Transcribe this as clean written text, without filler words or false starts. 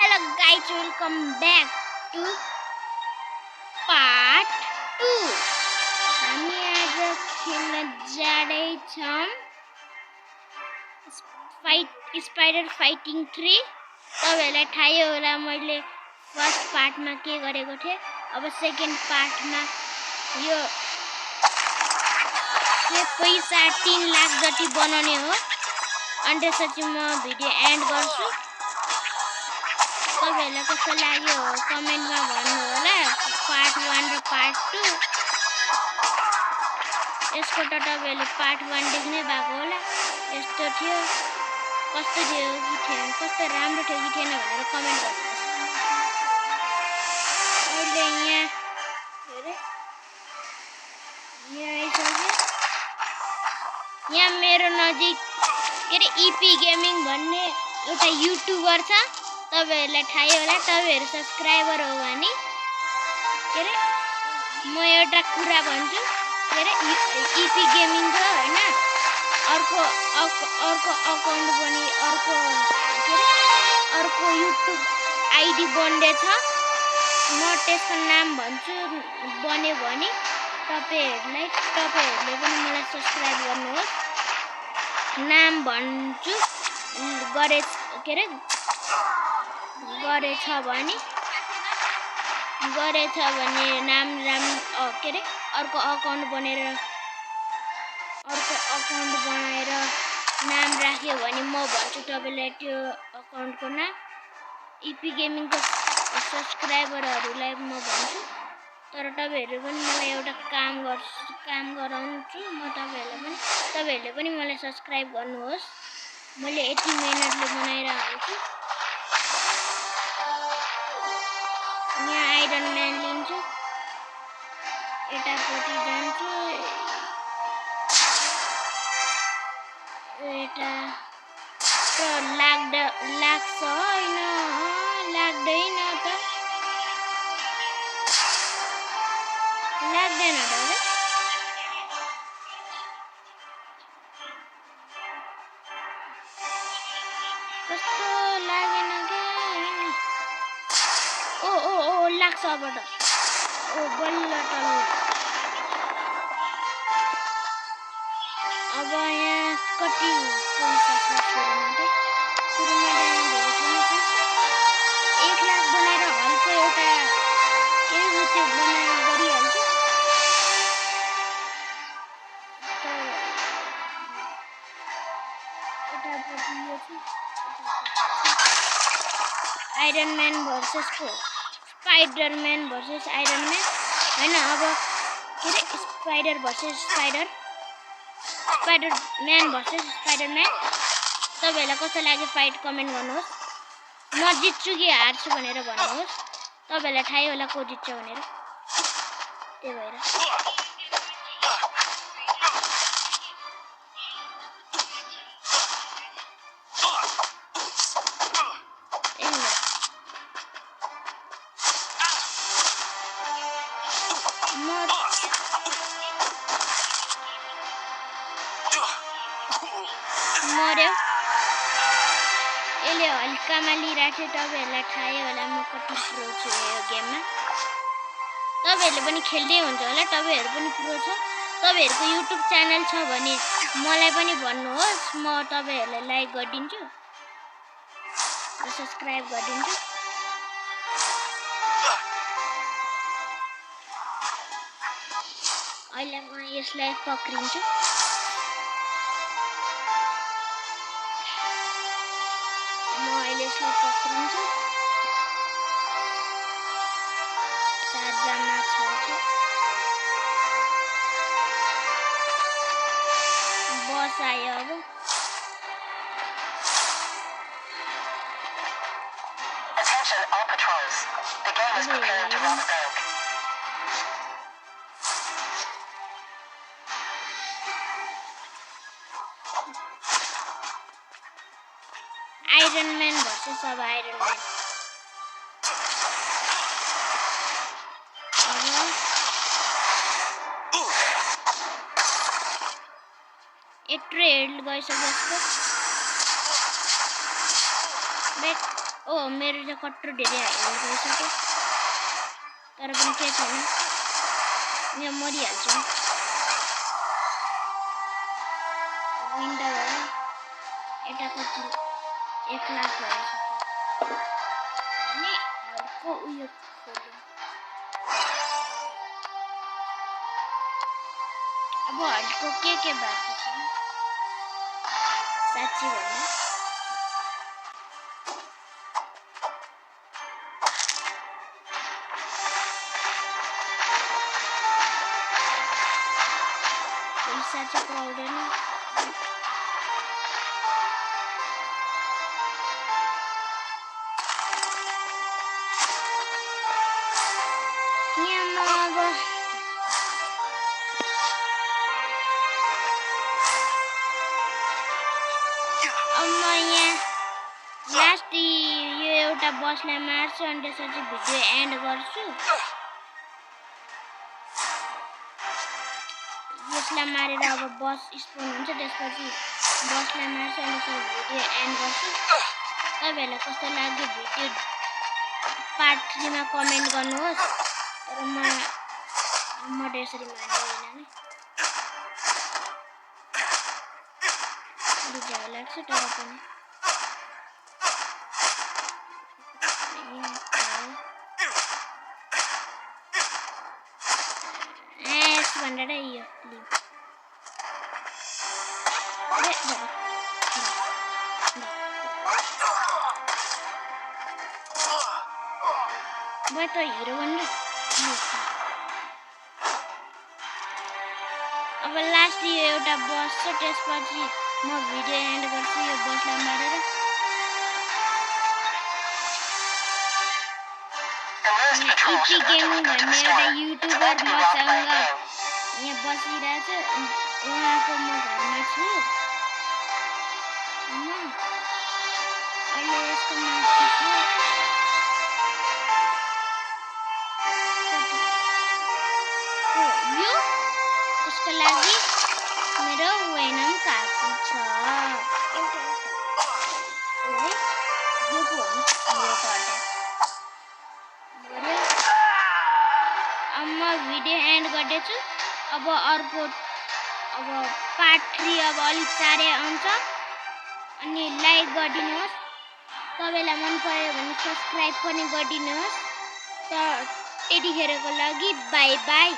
Hello guys, welcome back to part 2. हामी आज खेल्न जाँदैछौँ स्पाइडर फाइटिङ 3। तपाईहरुलाई थाहै होला मैले फर्स्ट पार्टमा के गरेको थिए। अब सेकेन्ड पार्टमा यो पैसा 3 लाख जति बनाउने हो। अनि त्यसपछि म भिडियो एन्ड गर्छु। तपाईहरुलाई कस्तो लाग्यो कमेन्टमा भन्नु होला। पार्ट 1 र पार्ट 2 यसको त तपाईहरुले पार्ट 1 देख्नै भएको होला। यस्तो थियो, कस्तो थियो कि थिएन, कस्तो राम्रो थियो कि थिएन भनेर कमेन्ट गर्नुहोस्। अहिले यहाँ मेरो नजिक इपी गेमिङ भन्ने एउटा युट्युबर छ। तपाईहरुलाई थाहै होला। तपाईहरु सब्स्क्राइबर हो भने म एउटा कुरा भन्छु इपी गेमिङ छ हैन। अर्को अकाउन्ट पनि अर्को युट्युब आइडी बन्दैछ। म त्यसको नाम भन्छु, बन्यो भने तपाईहरुले पनि मलाई सब्स्क्राइब गर्नुहोस्। नाम भन्छु गरेछ भने नाम अर्को अकाउन्ट बनाएर नाम राख्यो भने म भन्छु तपाईलाई त्यो अकाउन्टको नाम। इपी गेमिङको सब्स्क्राइबरहरुलाई म भन्छु। तर तपाईहरु पनि मलाई एउटा काम गराउँछु म। तपाईहरुले पनि मलाई सब्स्क्राइब गर्नुहोस्। मैले यति मेहनतले बनाइरहेको छु। यहाँ आइरन म्यान लिन्छु, यतापट्टि जान्छु, यता त लाग्छ हैन, लाग्दैन त, लाग्दैन त। कस्तो लागेन के ओ लाग्छ अब त। बल्ल तल्ल। अब यहाँ कति पैसा छ सुरुमा 1 लाख बनाएर हलको एउटा युट्युब बनाएर गरिहाल्छु। Iron man versus Spider-Man versus iron man हैन। अब spider versus Spider-Man versus Spider-Man. तपाईहरुलाई कस्तो लाग्यो फाइट कमेन्ट गर्नुहोस्। म जित्छु कि हार्छु भनेर भन्नुहोस्। तपाईहरुलाई थाहै होला को जित्छ भनेर। त्यही भएर मर्यो। यसले हल्कामा लिइराख्यो। तपाईहरुलाई थाहै होला म कति प्रो छु यो गेममा। तपाईहरुले पनि खेल्दै हुन्छ होला। तपाईहरु पनि प्रो छ। तपाईहरुको युट्युब च्यानल छ भने मलाई पनि भन्नुहोस्। म तपाईहरुलाई लाइक गरिदिन्छु र सब्स्क्राइब गरिदिन्छु। अहिले म यसलाई पक्रिन्छु। यसलाई पक्रिन्छु। चारजना छ। बस आयो अब। Attention all patrols. The game is preparing to rock back. Iron man versus अब आइरन म्यान। यत्रो हेल्थ गइसक्यो। ओ मेरो चाहिँ कट्रो धेरै हाइलाइट भइसक्यो तर पनि के छैन यहाँ मरिहाल्छु विन्डो भयो यता कति 1 लाख भइसक्यो अनि हल्को उयो खोल्यो अब हल्को के बाँकी छ साँच्ची भन्नु पैसा चाहिँ पाउँदैन यहाँ म यहाँ लास्ट यो एउटा बसलाई मार्छु अनि त्यसपछि भिडियो एन्ड गर्छु यसलाई मारेर अब बस स्पोन हुन्छ त्यसपछि बसलाई मार्छु अनि त्यसपछि भिडियो एन्ड गर्छु तपाईहरुलाई कस्तो लाग्यो भिडियो पार्ट 3 मा कमेन्ट गर्नुहोस् तर म त्यसरी मान्दैन नि झ्याउ लाग्छ तर पनि भनेर यो म त हिरो बन्नु अब लास्ट यो एउटा बस छ त्यसपछि म भिडियो एन्ड गर्छु यो बसलाई मारेर इपी गेमिङ भन्ने एउटा युट्युबर मसँग यहाँ बसिरहेछ उहाँको म घरमा छु अहिले यसको माथि छु यो उसको लागि मेरो वेनम काफी छ यो पो हो नि मेरो पार्ट अब म भिडियो एन्ड गर्दैछु अब अर्को अब पार्ट 3 अब अलिक चाँडै आउँछ अनि लाइक गरिदिनुहोस् तपाईलाई मन पर्यो भने सब्स्क्राइब पनि गरिदिनुहोस् त यतिखेरको लागि बाइ बाइ